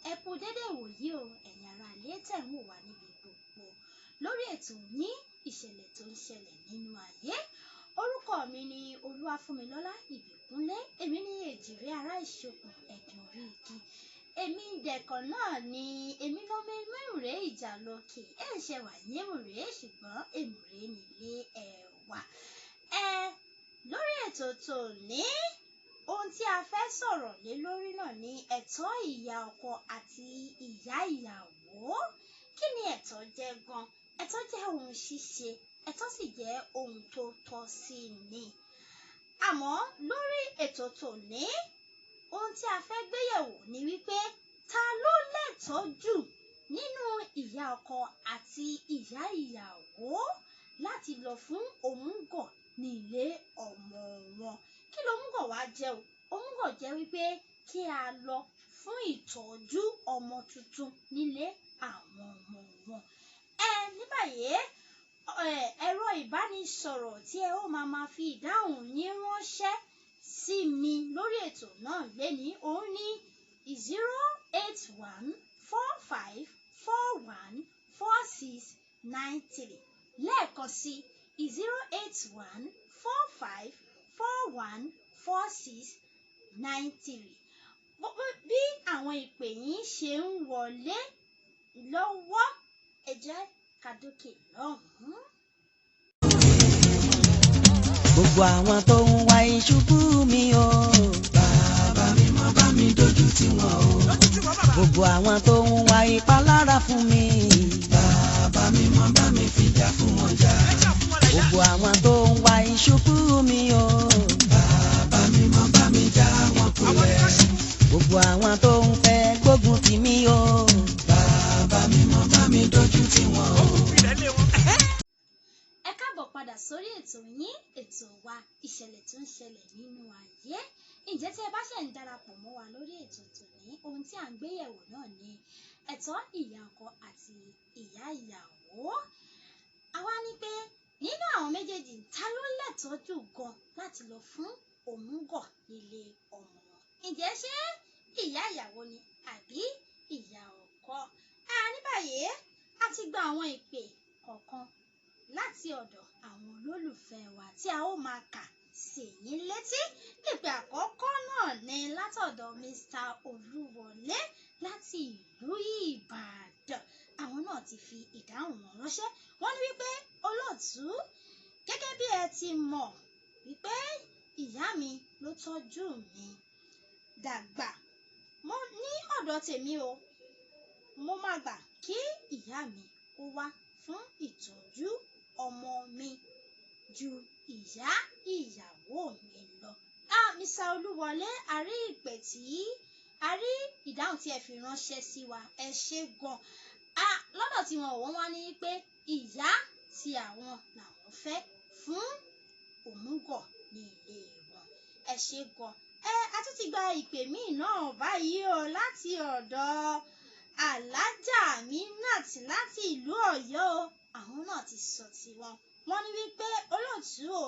Ẹ kú dédé ìwòyí o, ẹ̀yin ará ilé tẹ̀ ń wò wá níbi gbogbo lórí ètò ní ìṣẹ̀lẹ̀ tó ń ṣẹlẹ̀ nínú ayé. Orúkọ mi ni Olúwafúnmilọ́lá Ìbíkúnlé. Èmi ní èjìrè ará ìṣokùn ẹ̀dùn orí igi. Èmi dẹ̀kọ̀ náà ni èmi lọ́mọ mẹ́rùnrẹ́ ìjà lókè. Ẹ̀ ń ṣe wà yémùrẹ́, ṣùgbọ́n èmùrẹ́ nílé ẹ̀ wà. Ẹ lórí ètò tòní, ohun tí a fẹ́ sọ̀rọ̀ lé lórí náà ni ẹ̀tọ́ ìyá ọkọ àti ìyá ìyàwó. Kí ni ẹ̀tọ́ jẹ́ gan? Ẹ̀tọ́ jẹ́ ohun ṣíṣe, ẹ̀tọ́ sì jẹ́ ohun tó tọ́ sí ni. Àmọ́ lórí ètò tòní, ohun tí a fẹ́ gbéyẹ̀wò ni wípé ta ló lẹ́tọ̀ọ́ jù nínú ìyá ọkọ àti ìyá ìyàwó láti lọ fún òmùgọ̀ ní ilé ọmọ wọn. Kí lòmùgọ̀ wá jẹ́ o? Òmùgọ̀ jẹ́ wípé kí a lọ fún ìtọ́jú ọmọ tuntun nílé àwọn ọmọ wọn. Ẹ ní báyìí, ẹ̀rọ ìbánisọ̀rọ̀ tí ẹ ó máa ma fi ìdáhùn yín ránṣẹ́ sí mi lórí ètò náà lénìí òun ní 08145414693. Lẹ́ẹ̀kan sí, 08145414693. Bí àwọn ìpè yín ṣe ń wọlé lọ́wọ́, ẹ jẹ́ ká dókè lọ́hùn-ún. Gbogbo àwọn tó ń wá ìṣubú mi o. Bàbá mi mọ bá mi dojú tì wọ́n o. Gbogbo àwọn tó ń wá ìpalára fún mi. Bàbá mi mọ bá mi fìjà fún wọn jà. Gbogbo àwọn tó ń wá ìṣubú mi o. Bàbá mi mọ bá mi já wọn kulẹ̀. Gbogbo àwọn tó ń fẹ́ gbógun tì mí o. Bàbá mi mọ bá mi dojú tì wọ́n o. Ẹ káàbọ̀ padà sórí ètò yín, ètò wa, ìṣẹ̀lẹ̀ tó ń ṣẹlẹ̀ nínú ayé. Ǹjẹ́ tí ẹ bá ṣẹ̀ ń darapọ̀ mọ́ wa lórí ètò tòní, ohun tí à ń gbéyẹ̀wò náà ni ẹ̀tọ́ ìyá ọkọ àti ìyá ìyàwó. Àwa ní pé nínú àwọn méjèèjì, ta ló lẹ́tọ̀ọ́ jù gan láti lọ fún òmùgọ̀ nílé ọmọ wọn? Ǹjẹ́ ṣé ìyá ìyàwó ni àbí ìyá ọkọ? A ní báyìí, a ti gba àwọn ìpè kọ̀ọ̀kan láti ọ̀dọ̀ àwọn olólùfẹ́ wa tí a ó máa kà sí yín létí. Ìpè àkọ́kọ́ náà ni látọ̀dọ̀ Mr. Olúwọlé láti ìlú Ìbàdàn. Àwọn náà ti fi ìdáhùn wọn ránṣẹ́. Wọ́n ní wípé, "Olóòtú, gẹ́gẹ́ bí ẹ ti mọ̀ wípé ìyá mi ló tọ́jú mi dàgbà, mo ní ọ̀dọ̀ tèmi o, mo máa gbà kí ìyá mi kó wá fún ìtọ́jú ọmọ mi ju ìyá ìyàwó mi lọ." Ah, Mr. Olúwọlé, a rí ìpè tí a rí ìdáhùn tí ẹ fi ránṣẹ́ sí wa, ẹ ṣé gan. Ah, lọ́dọ̀ tí wọn, wọ́n wá ní pé ìyá tí àwọn làwọn fẹ́ fún òmùgọ̀ ní ilé wọn. Ẹ ṣé gan. Ẹ a tún ti gba ìpè míì náà báyìí o láti ọ̀dọ̀ Alájà Aminat láti ìlú Ọ̀yọ́ o. Àwọn náà ti sọ tiwọn. Wọ́n ní wípé, "Olóòtú o,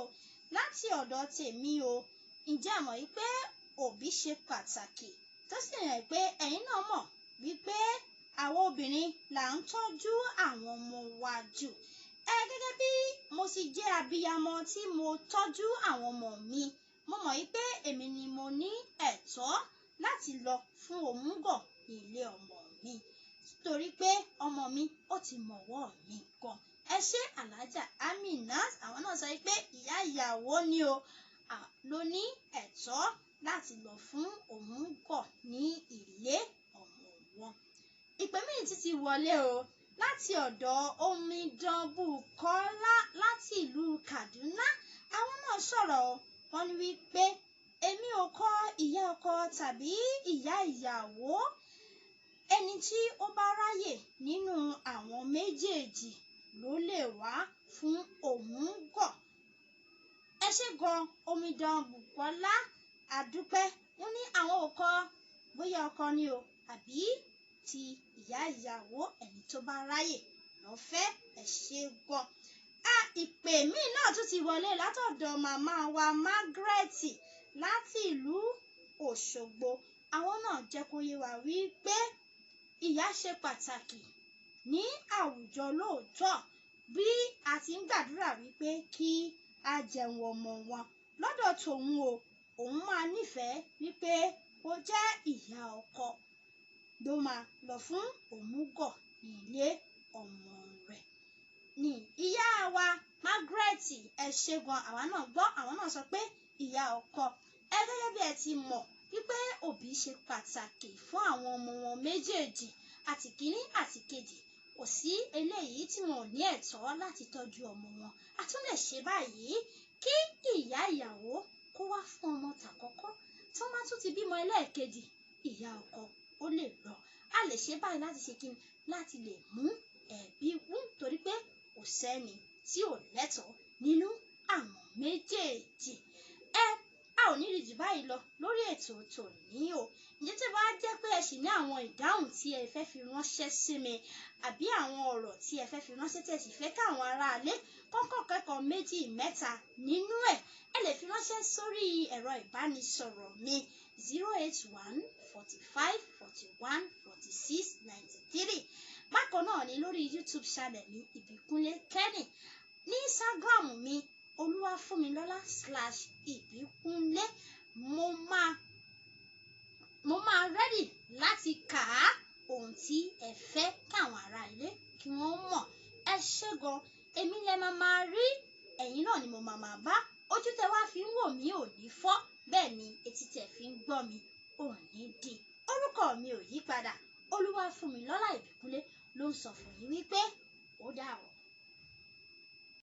láti ọ̀dọ̀ tèmi o, ǹjẹ́ ẹ mọ̀ wípé òbí ṣe pàtàkì, tó sì hàn pé ẹ̀yin náà mọ̀ wípé àwọn obìnrin là ń tọ́jú àwọn ọmọ wa jù. Ẹ gẹ́gẹ́ bí mo sì jẹ́ abiyamọ tí mo tọ́jú àwọn ọmọ mi, mo mọ̀ wípé èmi ni mo ní ẹ̀tọ́ láti lọ fún òmùgọ̀ ní ilé ọmọ mi, torí pé ọmọ mi ó ti mọ̀wọ́ mi gan." Ẹ ṣé, Alájà Aminat. Àwọn náà sọ pé ìyá ìyàwó ni o ló ní ẹ̀tọ́ láti lọ fún òmùgọ̀ ní ilé ọmọ wọn. Ìpè míì ti ti wọlé o láti ọ̀dọ̀ Omidan Bukola láti ìlú Kaduna. Àwọn náà sọ̀rọ̀ o. Wọ́n ní wípé, "Èmi ò kọ ìyá ọkọ tàbí ìyá ìyàwó. Ẹni tí ó bá ráyè nínú àwọn méjèèjì ló lè wá fún òmùgọ̀." Ẹ ṣé gan, Omidan Bukola, àdúpẹ́. Wọ́n ní àwọn ò kọ bóyá ọkọ ni o àbí ti ìyá ìyàwó, ẹni tó bá ráyè lọ́fẹ́. Ẹ ṣé gan. A ìpè míì náà tún ti wọlé látọ̀dọ̀ màmá wa Margaret láti ìlú Òṣogbo. Àwọn náà jẹ́ kó yé wa wípé Ìyá ṣe pàtàkì ní àwùjọ lóòótọ́, bí a ti ń gbàdúrà wípé kí a jẹun ọmọ wọn. Lọ́dọ̀ tòun o, òun máa nífẹ̀ẹ́ wípé ó jẹ́ ìyá ọkọ ló máa lọ fún òmùgọ̀ ní ilé ọmọ rẹ̀. Ní ìyá wa Margaret, ẹ ṣé gan, àwa náà gbọ́, àwọn náà sọ pé ìyá ọkọ. Ẹ gẹ́gẹ́ bí ẹ ti mọ̀ wípé òbí ṣe pàtàkì fún àwọn ọmọ wọn méjèèjì, àti kìíní àti kejì. Kò sí eléyìí tí wọn ò ní ẹ̀tọ́ láti tọ́jú ọmọ wọn. A tún lè ṣe báyìí kí ìyá ìyàwó kó wá fún ọmọ tàkọ́kọ́, tí wọ́n bá tún ti bímọ ẹlẹ́ẹ̀kejì, ìyá ọkọ ó lè lọ. A lè ṣe báyìí láti ṣe kíni, láti lè mú ẹ̀bí wú, torí pé kò sẹ́ni tí ò lẹ́tọ̀ọ́ nínú àwọn méjèèjì. Ẹ a ò ní rí jù báyìí lọ lórí ètò tòní o. Ǹjẹ́ tí ó bá jẹ́ pé ẹ sì ní àwọn ìdáhùn tí ẹ fẹ́ fi ránṣẹ́ sí mi, àbí àwọn ọ̀rọ̀ tí ẹ fẹ́ fi ránṣẹ́ tí ẹ sì fẹ́ káwọn aráalé kọ́kọ́ kẹ́kọ̀ọ́ méjì mẹ́ta nínú ẹ̀, ẹ lè fi ránṣẹ́ sórí ẹ̀rọ ìbánisọ̀rọ̀ mi 081 45 41 46 93. Bákan náà ni lórí YouTube channel mi Ìbíkúnlé Kenny, ní Instagram mi Olúwafúnmilọ́lá /Ìbíkúnlé. Mo máa ready láti kà á ohun tí ẹ fẹ́ káwọn ará ilé kí wọ́n mọ̀. Ẹ ṣé gan, èmi lẹ máa máa rí, ẹ̀yin náà ni mo máa máa bá. Ojú tẹ wá fi ń wò mí ò ní fọ́, bẹ́ẹ̀ ni etí tẹ fi ń gbọ́ mi ò ní di. Orúkọ mi ò yí padà, Olúwafúnmilọ́lá Ìbíkúnlé ló ń sọ fún yín wípé ó dàbọ̀.